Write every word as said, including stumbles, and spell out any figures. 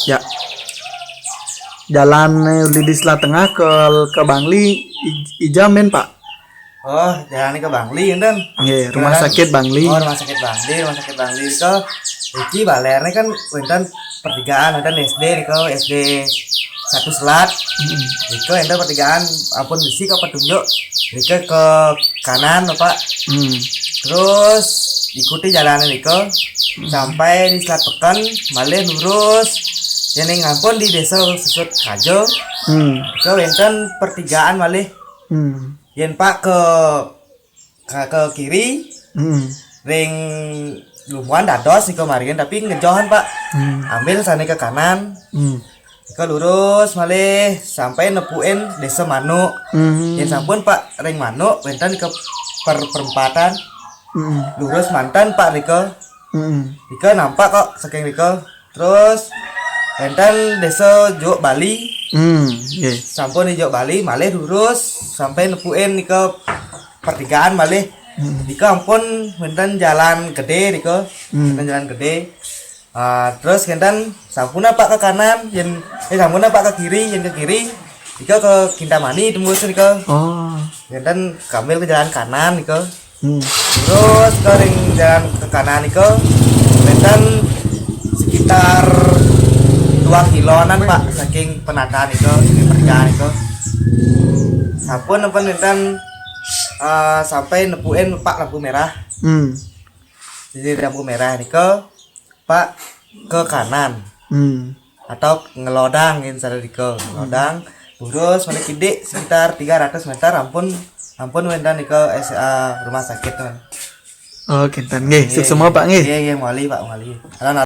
Ya. Jalan uli di Selat Tengah ke ke Bangli, ija men, Pak? Oh, jalan ke Bangli enten. Nggih, rumah sakit Bangli. Oh, rumah sakit Bangli, rumah sakit Bangli itu. Iki balerne kan wenten pertigaan, wenten S D niku, S D satu Selat. Hmm. Niku enten pertigaan, ampun bisi kok petunjuk. Niku ke kanan, Pak. Hmm. Terus ikuti jalan niku sampai di Selat Peken, malih lurus. Yen ning ampun di desa Susut Kajo. Hmm. Niku wenten pertigaan malih. Hmm. Yen Pak ke ke, ke kiri, hmm, ring Lumuan dados niku maringin, tapi ngejohan, Pak. Hmm. Ambil sane ke kanan. Hmm. Niku lurus malih sampai nepuin Desa Manuk. Hmm. Yen sampun, Pak, ring Manuk wenten ke per perempatan. Hmm. Lurus manten, Pak, niku. Hmm. Niku nampak kok saking niku. Terus wenten Desa Juk Bali. Hmm, nggih. Sampun di Juk Bali malih lurus sampai nepuin niku pertigaan malih. Hmm. Niku ampun wenten jalan gede niku. Hmm. Wenten jalan gede. Ah, terus wenten sampun apa ke kanan, yen eh sampun apa ke kiri, yen ke kiri. Niku ke Kintamani tembus niku. Oh. Wenten kambil ke jalan kanan niku. Hmm. Terus ke ring jalan ke kanan niku wenten sekitar dua kiloan, Pak, saking penataan niku, saking pertigaan niku. Sampun napa wenten eh, sampai nepuin, Pak, lampu merah. Hmm. Jadi lampu merah niku, Pak, ke kanan. Hmm. Atau ngelodang yen sare niku. Ngelodang lurus malih kidik sekitar tiga ratus meter, ampun, ampun wenten niku S A rumah sakit, Pak. Oh, kinten nggih. Nggih. Suksma, Pak, nggih. Nggih, nggih, mawali, Pak, mawali. Alon